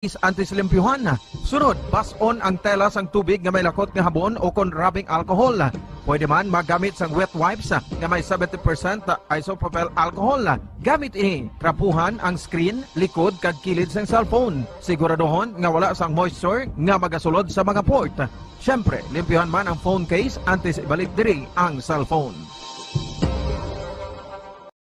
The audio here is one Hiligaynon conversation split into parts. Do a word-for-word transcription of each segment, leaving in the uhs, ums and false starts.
is antes limpyuhan. Sunod, bas-on ang tela sang tubig nga may lakot nga habon o kon rubbing alcohol. Pwede man magamit sang wet wipes nga may seventy percent isopropyl alcohol. Gamit ini, trapuhan ang screen, likod, kag kilid sang cellphone. Siguraduhon nga wala sang moisture nga magasulod sa mga port. Siyempre, limpyuhan man ang phone case antes ibalik diri ang cellphone.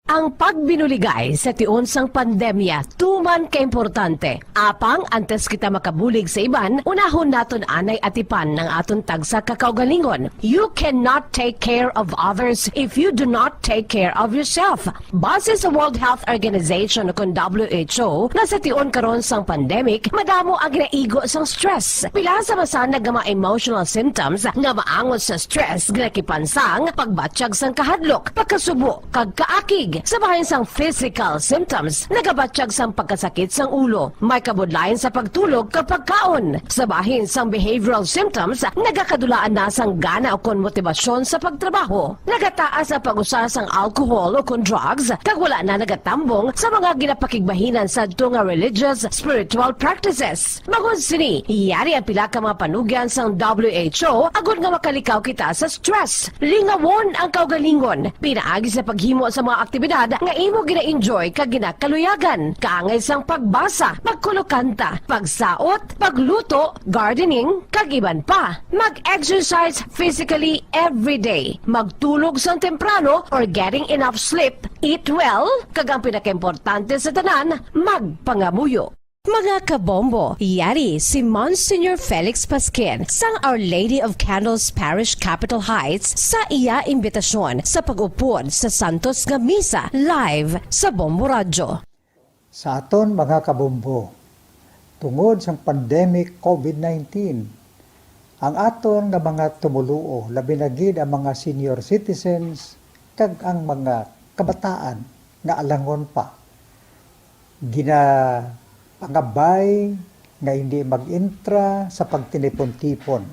Ang pagbinuligay sa tion sang pandemya tuman ka importante. Apang antes kita makabulig sa iban, unahon naton anay atipan ang aton tagsa ka kaugalingon. You cannot take care of others if you do not take care of yourself. Base sa World Health Organization o kon W H O, nga sa tion karon sang pandemic, madamo ang ginaigo sang stress. Pila sa masanag nga mga emotional symptoms nga maangot sa stress ginakipansang pagbatyag sang kahadlok, pagkasubo, kag kaakig. Sa bahin sang physical symptoms, nagabatyag sang pagkasakit sang ulo, may kabudlayan sa pagtulog kag pagkaon. Sa bahin sang behavioral symptoms, nagakadulaan na sang gana ukon motibasyon sa pagtrabaho. Nagataas ang pag-usa sang alcohol ukon drugs, kag wala na nagatambong sa mga ginapakigbahinan sadto nga religious, spiritual practices. Bangod sini, yari ang pila ka mga panugyan sang W H O agod nga makalikaw kita sa stress. Lingawon ang kaugalingon pinaagi sa paghimo sa mga aktibidad nga imo gina-enjoy kag ginakaluyagan, kaangay sang pagbasa, pagkulokanta, pagsaot, pagluto, gardening, kag iban pa. Mag-exercise physically every day. Magtulog sang temprano or getting enough sleep, eat well, kag ang pinakaimportante sa tanan, magpangamuyo. Mga kabombo, yari si Monsignor Felix Pasquin sang Our Lady of Candles Parish, Capitol Heights, sa iya imbitasyon sa pag-upod sa Santos nga Misa live sa Bombo Radyo. Sa aton mga kabombo, tungod sang pandemic COVID nineteen, ang aton nga mga tumoluo, labi na gid ang mga senior citizens kag ang mga kabataan nga alangon pa, ginapangabay nga hindi mag-entra sa pagtinipon-tipon,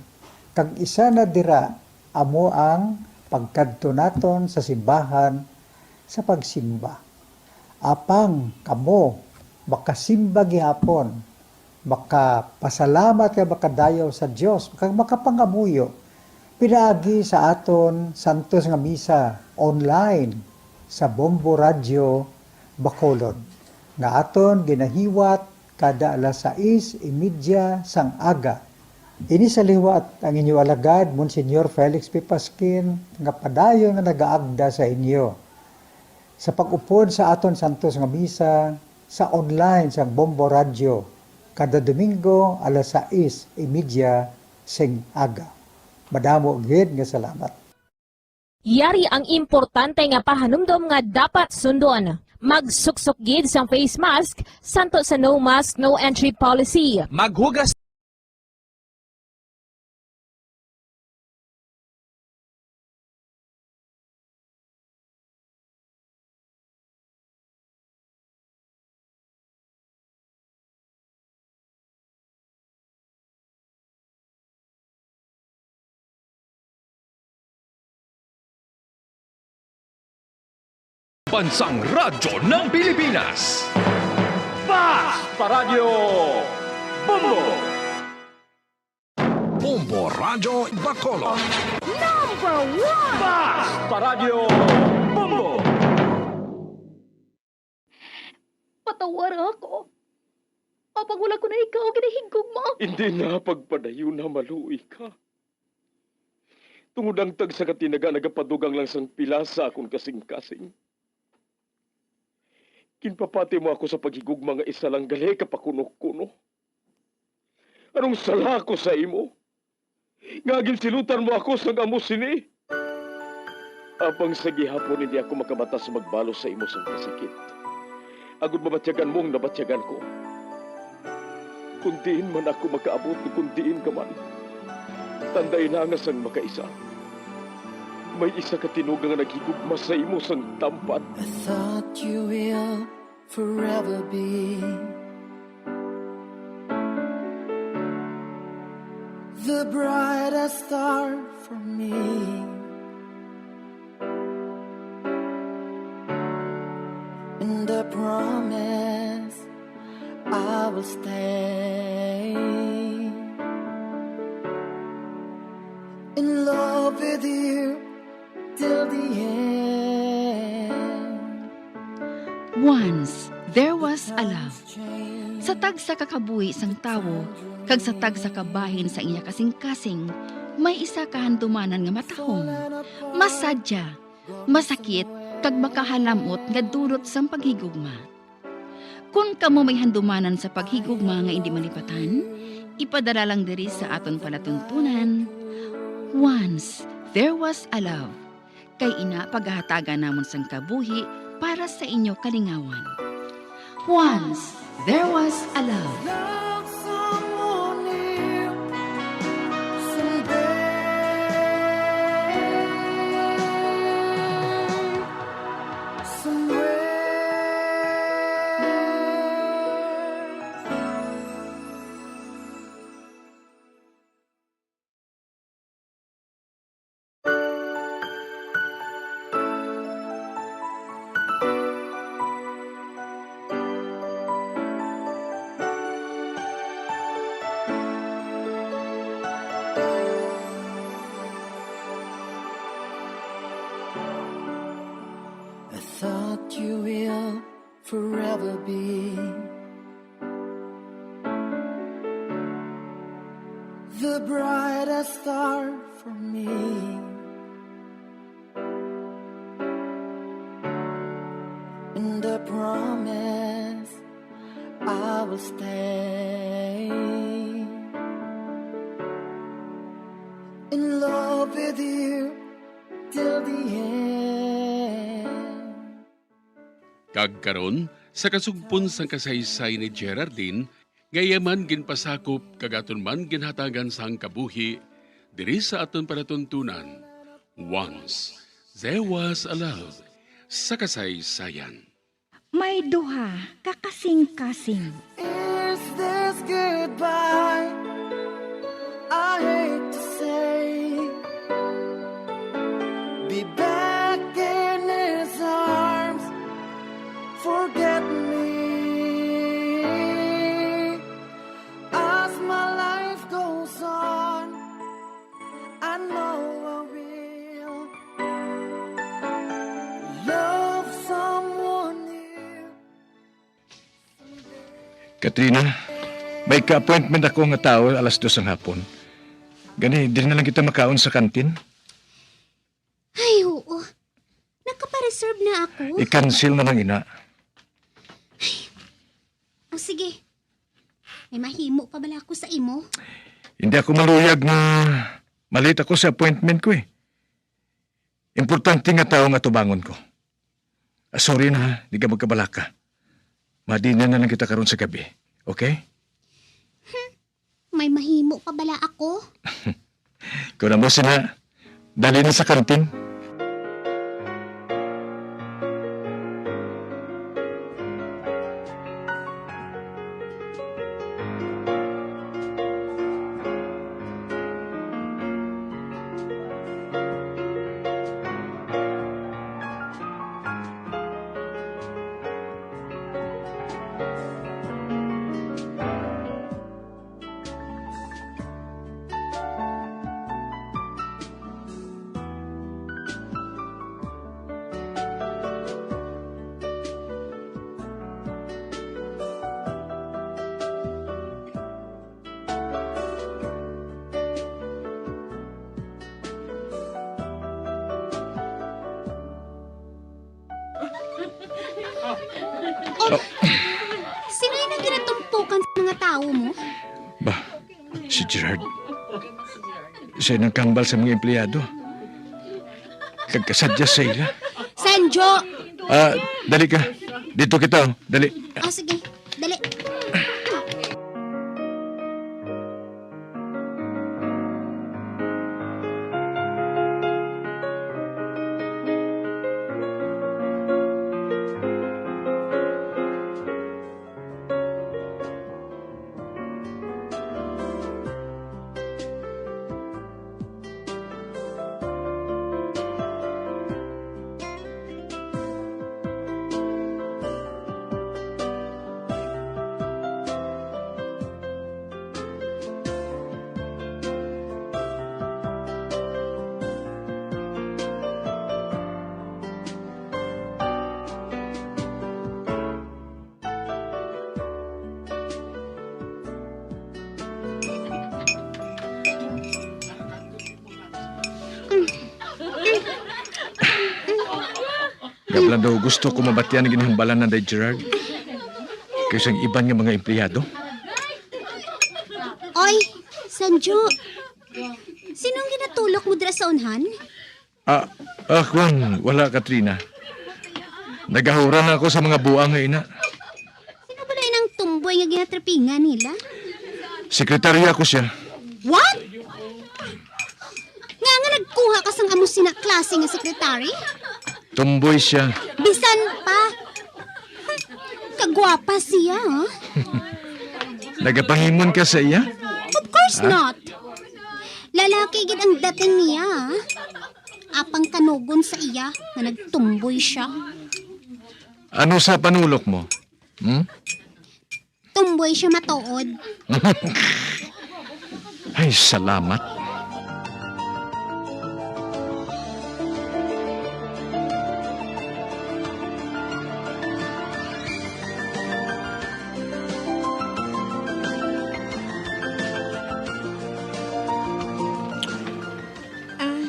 kag isa na dira amo ang pagkadto naton sa simbahan sa pagsimba. Apang kamo makasimba gihapon, makapasalamat kag makadayaw sa Dios, kag makapangamuyo pinaagi sa aton santos nga misa online sa Bombo Radyo Bacolod, nga aton ginahiwat kada alas sais y media sang aga. Ini sa liwat ang inyo alagad, Monsignor Felix P. Pasquin, nga padayon nga nagaagda sa inyo sa pag-upod sa aton santos nga misa sa online sang Bombo Radyo kada Domingo alas sais y media sing aga. Madamo gid nga salamat. Yari ang importante nga pahanumdom nga dapat sundon. Magsuksok gid sang face mask, santo sa no mask, no entry policy. Maghugas Pambansang Radyo ng Pilipinas. Fast Paradyo Bombo! Bombo Radyo Bacolod. Number one! Fast Paradyo Bombo! Patawara ako. Apang wala ko na ikaw ginahigugma. Hindi na pagpadayon na maluoy ka. Tungod ang tagsa ka tinaga nagapadugang lang sang pila sa akon kasingkasing. Ginpapati mo ako sa paghigugma nga isa lang gali ka pakunokuno. Anong sala ko sa imo? Nga ginsilutan mo ako sang amo sini? Apang sa gihapon hindi ako makabata sa magbalos sa imo sang kasakit, agod mabatyagan mo ang nabatyagan ko. Kung diin man ako makaabot, kung diin ka man, tanday na nga sang makaisa, may isa ka tinuga nga naghigugma sa imo sang tampad. I thought you will forever be the brightest star for me. And I promise I Will stay in love with you till the end. Once there was a love. Sa tagsa ka kabuhi sang tawo kag sa tagsa ka bahin sang iya kasing-kasing, may isa ka handumanan nga matahom, masadya, masakit, kag makahalam-ot nga dulot sang paghigugma. Kon kamo may handumanan sa paghigugma nga indi malipatan, ipadala lang diri sa aton palatuntunan, Once There Was a Love. Kay ina, pagahatagan namon sang kabuhi para sa inyo kalingawan. Once There Was a Love. Love someone new someday, somewhere. I thought you will forever be the brightest star for me. And I promise I will stay in love with you till the end. Kag karon, sa kasugpon sang kasaysay ni Geraldine, nga iya man ginpasakop kag aton man ginhatagan sang kabuhi, diri sa aton palatuntunan, Once There Was a Love, sa kasaysayan. May duha ka kasing-kasing. Is this goodbye? I hate to say, be back in his arms. Forget me as my life goes on. I know I will love someone new. Katrina, may ka-appointment ako nga tawo alas dos sang hapon. Gani, diri na lang kita makaon sa kantin. Ay, oo. Nakapareserve na ako. I-cancel na lang ina. O sige. May mahimo pa bala ako sa imo? Hindi ako maluyag nga malate ako sa appointment ko eh. Importante nga tawo nga tubangon ko. Ah, sorry na ha, di ka magkabalaka. Madina na lang kita karon sa gabi, okay? May mahimo pa bala ako? Kung amo sina, dali na sa kantin. Oh, sino yun ang ginatumpukan sa mga tao mo? Ba, si Gerard. Siya nang kambal sa mga empleyado. Kagkasadya sa ila. Sanjo! Ah, dali ka. Dito kita, oh. Dali. Oh, sige. Dali. Kablan daw gusto ko mabatian ang ginhambalan na day Gerard kaysa ang iban nga mga empleyado. Oy, Sanjo, sino ang ginatulok mo dira sa unhan? Ah, ah, kwan, wala, Katrina. Nagahura na ako sa mga buang nga ina. Sino bala inang tumboy nga ginatripingan nila? Sekretarya ko siya. What? Nga nga nagkuha ka sang amo sina klase nga sekretary? Tumboy siya. Bisan pa. Kagwapa siya, ha? Nagapangimon ka sa iya? Of course not. Lalaki gid ang dating niya, ha? Apang kanugon sa iya nga nagtumboy siya. Ano sa panulok mo? Hmm? Tumboy siya matuod. Ay, salamat. Ah,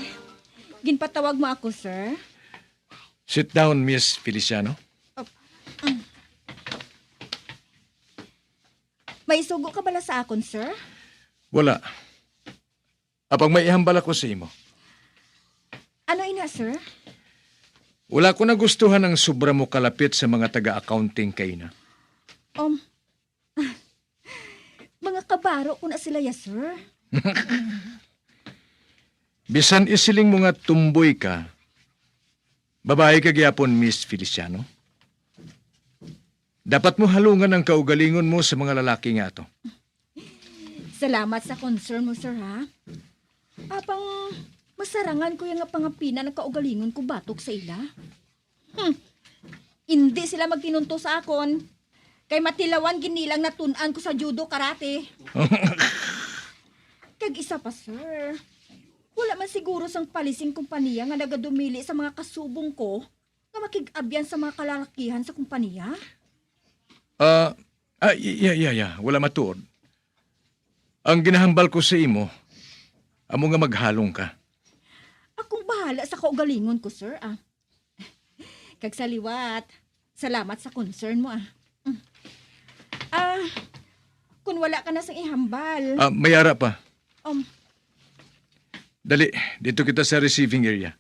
ginpatawag mo ako, sir? Sit down, Miss Feliciano. Oh, mm. May isugo ka bala sa akon, sir? Wala. Apang may ihambal ako sa imo. Ano ina, sir? Wala ko nagustuhan ang sobra mo kalapit sa mga taga-accounting kaina. Um, mga kabaro ko na sila ya, sir. Bisan isiling mo nga tumboy ka, babayi ka gyapon, Miss Feliciano. Dapat mo halungan ang kaugalingon mo sa mga lalaki nga ato. Salamat sa concern mo, sir, ha? Apang masarangan ko ya nga pangapinan ang kaugalingon ko batok sa ila. Hmm. Indi sila magtinunto sa akon, kay matilawan gid nilang natun-an ko sa judo karate. Kag isa pa, sir, wala man siguro sang palising kompanya nga nagadumili sa mga kasubong ko nga makig-abyan sa mga kalalakihan sa kompanya? Ah, ah, y-, ya, ya, ya. Wala matuod. Ang ginahambal ko sa imo, amo nga maghalong ka. Akong bahala sa kaugalingon ko, sir, ah. Kag sa liwat, salamat sa concern mo, ah. Mm. Ah, kung wala ka na sang ihambal. Ah, may ara pa. Um. Dali, dito kita sa receiving area.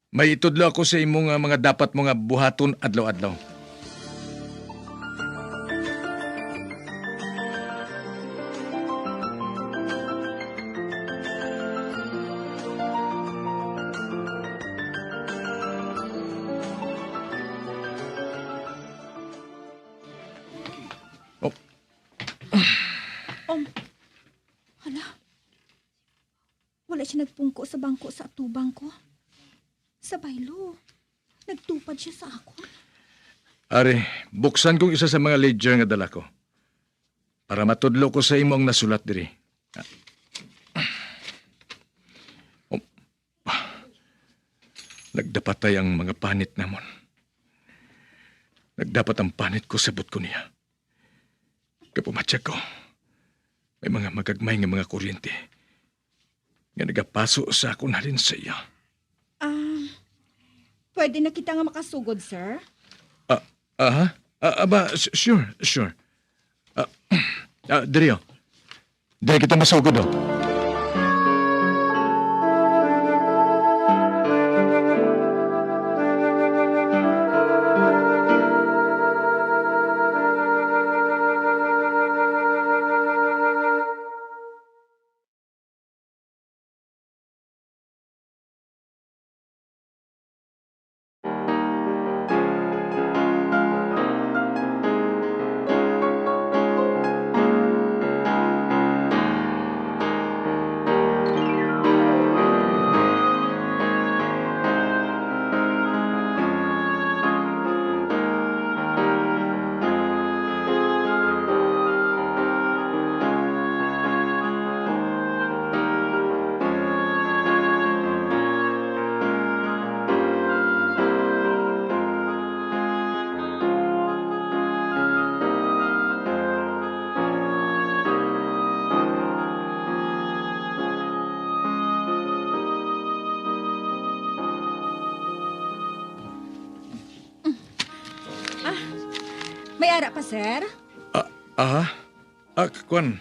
May itudlo ako sa imo nga mga dapat mo nga buhaton adlaw-adlaw. Oh. Um, hala. Wala siya nagpungko sa bangko sa atubang ko. Sa baylo, nagtupad siya sa akon. Ari, buksan kong isa sa mga ledger nga dala ko para matudlo ko sa imo ang nasulat diri. Oh. Nagdapatay ang mga panit namon. Nagdapat ang panit ko, sabot ko niya. Kapumatyag ko, may mga magagmay nga mga kuryente nga nagapaso sa akon halin sa iya. Ah, pwede na kita nga makasugod, sir? Ah, aha? Ah, aba, s-, sure, sure. Ah, ah, diri, oh. Diri kita masugod, oh. May ara pa, sir? Ah, ah, ah, kwan.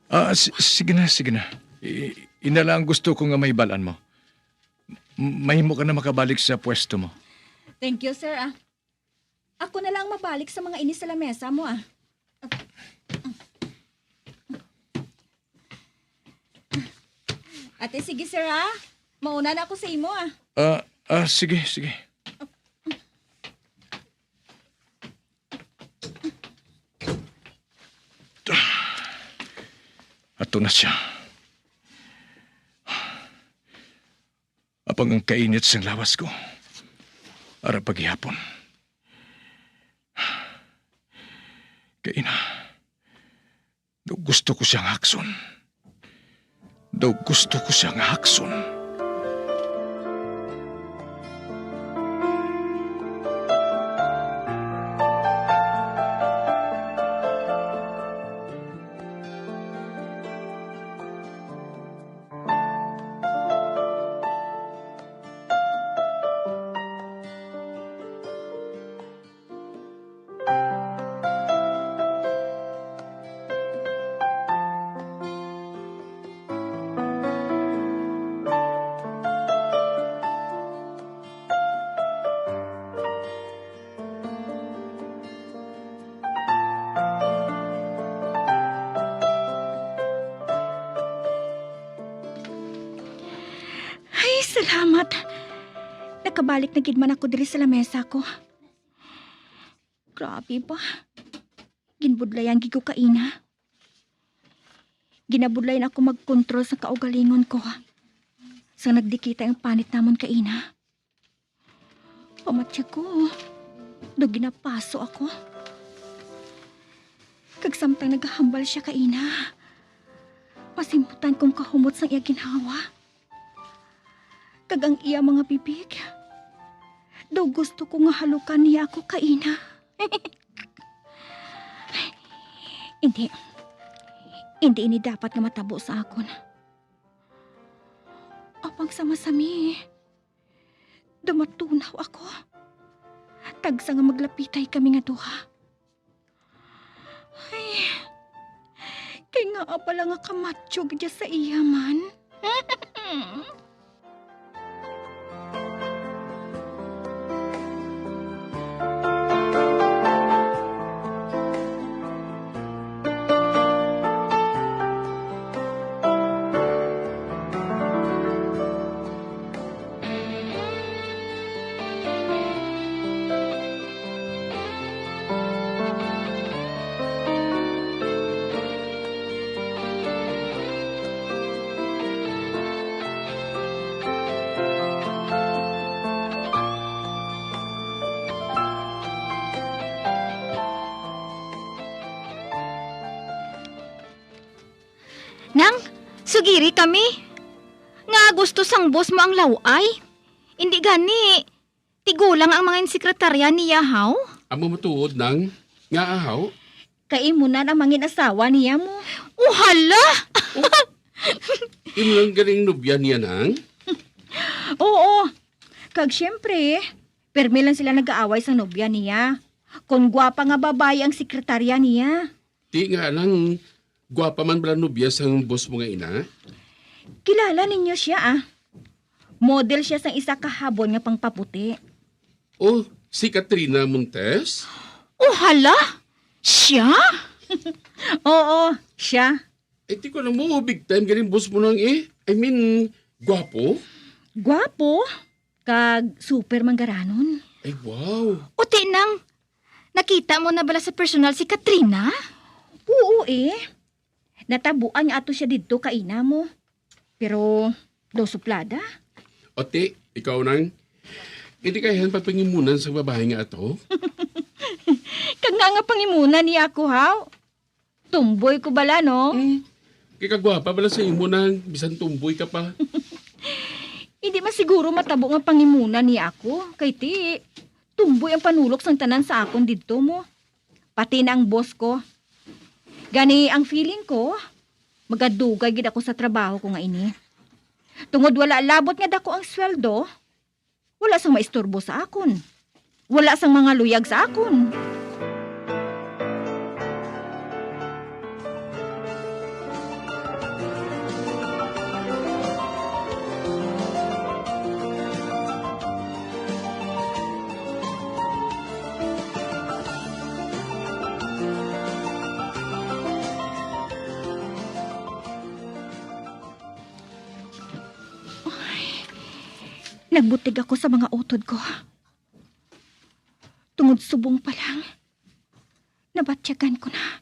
Ah, si- sige na, sige na. I- ina lang gusto ko nga mahibalaan mo. M- mahimo ka na makabalik sa pwesto mo. Thank you, sir, ah. Ako na lang mabalik sa mga ini sa lamesa mo, ah. Ate, sige, sir, ah. Mauna na ako sa imo, ah. Ah, ah, sige, sige. Ato na siya. Apang ang kainit sang lawas ko, ara pa gihapon. Kaina, daw gusto ko siyang hakson. Daw gusto ko siyang hakson. Ay, salamat. Nakabalik na gid man ako diri sa lamesa ko. Grabe ba? Ginbudlayan gid ko kaina. Ginabudlayan ako magkontrol sa kaugalingon ko. Sa nagdikita ang panit namon kaina. Pamatya ko. Daw ginapaso ako. Kag samtang nagahambal siya kaina, masimutan kong kahumot sang iya ginhawa. Kag ang iya mga bibig. Daw gusto ko nga halukan niya ako kaina. Hindi. Hindi ini dapat nga matabo sa akon. Apang sa masami, daw matunaw ako. Tagsa nga maglapitay kami nga duha. Ay, kay ngaa bala nga kamatyo gid sa iya man? Nang, sugiri kami. Nga gusto sang boss mo ang law-ay? Hindi gani, tigulang ang mga sekretarya niya, haw? Amo matuod, nang. Nga, ahaw? Kay imo na ang mangin asawa niya mo. Oh, hala! Oh, imo lang galing nobya niya, nang? Oo. Kag siyempre, permi lang sila nag-aaway sa nobya niya. Kung gwapa nga babayi ang sekretarya niya. Ti nga lang, gwapa man bala nobya sang boss mo nga ina? Kilala ninyo siya, ah. Model siya sang isa ka habon nga pangpaputi. Oh, si Katrina Montes? Oh, hala? Siya? Oo, siya. Eh, ti ko alam mo, big time galing boss mo nang eh. I mean, gwapo? Gwapo? Kag super manggaranon. Ay, wow. O, ti nang, nakita mo na bala sa personal si Katrina? Oo, eh. Natabuan nga ato siya didto kaina mo. Pero, daw suplada. O, ti, ikaw nang, hindi ka yan papangimunan sa babae nga ato? Kag nga nga pangimunan niya ako, haw? Tumboy ko bala, no? Hmm. Kay kagwapa bala sa imo nang, bisan tumboy ka pa. Hindi man siguro matabo nga pangimunan niya ako. Kay ti, tumboy ang panulok sang tanan sa akon didto mo. Pati na ang boss ko. Gani ang feeling ko, magadugay gid ako sa trabaho ko nga ini. Tungod wala labot nga dako ang sweldo, wala sang maistorbo sa akon. Wala sang mga luyag sa akon. Nagbutig ako sa mga utod ko. Tungod subong pa lang, nabatyagan ko na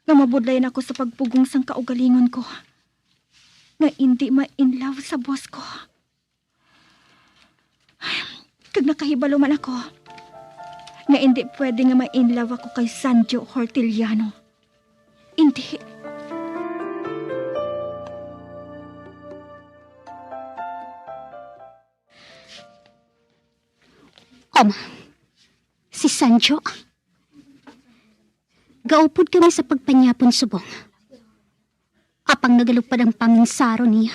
nga mabudlayan ako sa pagpugong sang kaugalingon ko nga indi ma-in love sa boss ko. Kag nakahibalo man ako nga indi pwede nga ma-in love ako kay Sanjo Horteliano. Indi. Om, si Sanjo. Gaupod kami sa pagpanyapon subong. Apang nagalupad ang paminsaro niya.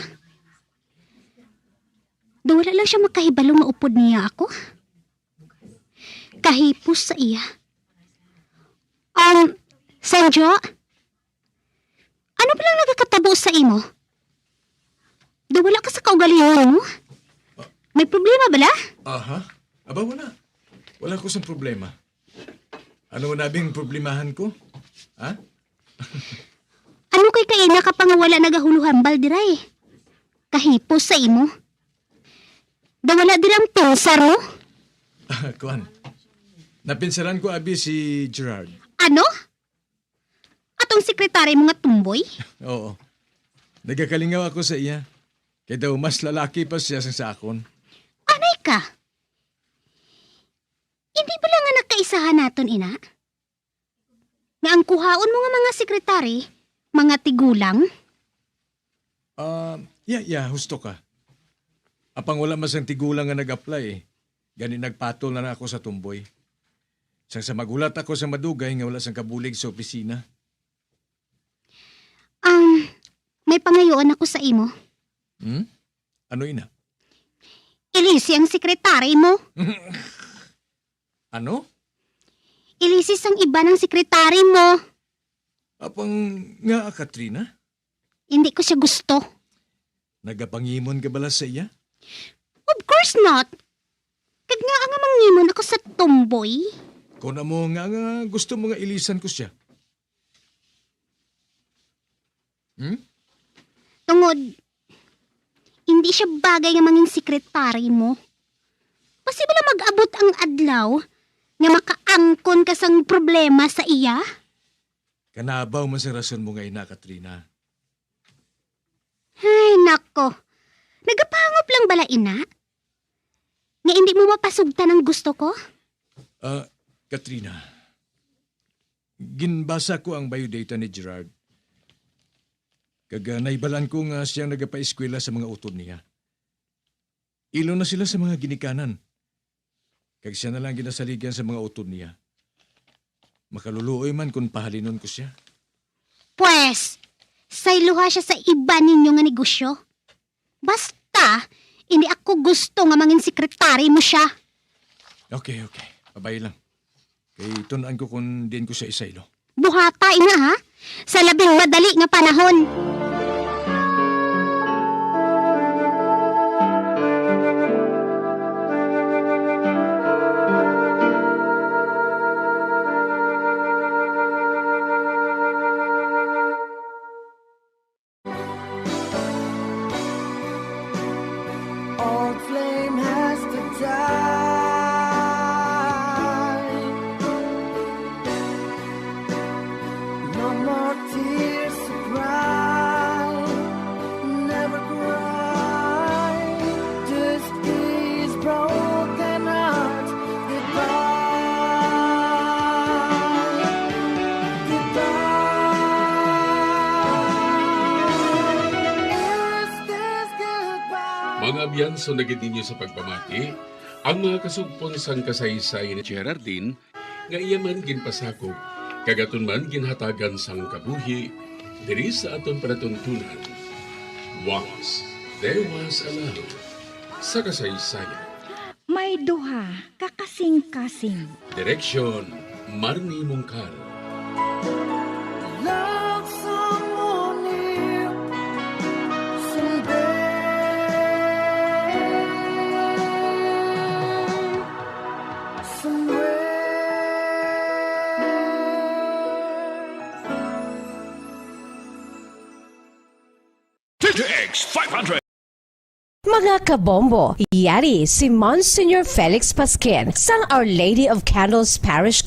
Daw wala lang siya makahibalo nga upod niya ako. Kahipos sa iya. Um, Sanjo? Ano ba lang nagakatabo sa imo? Daw wala ka sa kaugalingon mo? May problema bala? Aha. Aba, wala. Wala ko sang problema. Ano man abing problemahan ko? Ha? Ano kay kaina ka pa nga wala nagahuluhambal diray? Kahipos sa imo. Daw wala dira ang pinsar mo? Kuan. Napinsaran ko abi si Gerard. Ano? Atong sekretary mo nga tumboy? Oo. Nagakalingaw ako sa iya. Kay daw mas lalaki pa siya sa, sa akon. Anay ka? Hindi bala nga nakaisahan naton ina? Nga ang kuhaon mo nga mga sekretary, mga tigulang? Ah, yeah, yeah, husto ka. Apang wala man sang tigulang nga nag-apply, eh. Gani nagpatol na lang ako sa tumboy. Sang sa maghulat ako sa madugay nga wala sang kabulig sa opisina. Um, may pangayuan ako sa imo. Hmm? Ano ina? Ilisi ang sekretary mo. Ano? Ilisi sang iban ang sekretary mo. Apang nga, Katrina? Hindi ko siya gusto. Nagapangimon ka bala sa iya? Of course not. Kag nga nga mangimon ako sa tomboy. Kung amo nga, nga gusto mo nga ilisan ko siya. Hmm? Tungod, hindi siya bagay nga mangin sekretary mo. Posible mag-abot ang adlaw nga makaangkon ka sang problema sa iya. Kanabaw man sa rason mo nga ina, Katrina. Ay, nako. Nagapangop lang bala, ina? Nga hindi mo mapasugtan ang gusto ko? Ah, Katrina, ginbasa ko ang biodata ni Gerard. Kag, ah, nahibalaan ko nga siyang nagapaeskwela sa mga utod niya. Ilo na sila sa mga ginikanan. Kag siya na lang ginasaligan sa mga utod niya. Makaluluoy man kon pahalinon ko siya. Pwes, sayloha siya sa iban ninyo nga negosyo. Basta, hindi ako gusto nga mangin sekretary mo siya. Okay, okay. Pabay lang. Kay tun-an ko kung diin ko siya isaylo. Buhata ina, ha? Sa labing madali nga panahon. All flame has to die. No more tears to cry. Never cry. This is broken heart. Goodbye. Goodbye. Is this goodbye? Mga abyan, sunod gid ninyo sa pagpamati ang mga kasugpon sang kasaysayan ni Geraldine nga iya man ginpasakop kag aton man ginhatagan sang kabuhi diri sa aton palatuntunan. Once There Was a Love sa kasaysayan. May duha ka kasingkasing. Direksyon, Marnie Mungkal. Love someone new someday, somewhere. T T X five hundred. Mga Kabombo, yari si Monsignor Felix Pasquin sang Our Lady of Candles Parish